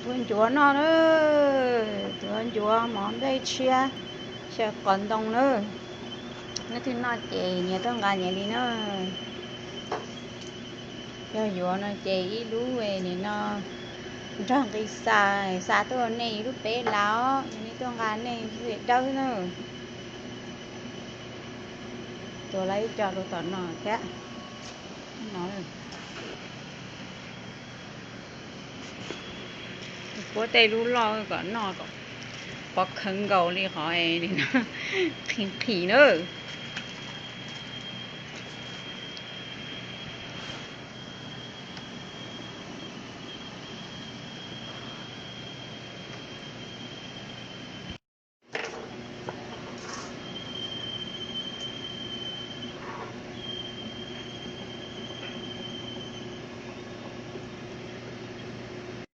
Ua ncuav noj na, tuav ncuav mov nplej tshiab, xyaw qos ntoo na. Leej twg noj ces nyias tuaj nqa nyias li na. Yog yuav no ces ib lub nim no nrog nqi xa, xa tuaj nej ib lub peb las, yog nej tuaj nqa nej lub dawb na. Tuav lawv ib co rau tom no thiab. Puab tej lub loj kom noj kom pov khawv nkaus li qhov nim no qhis qhis na.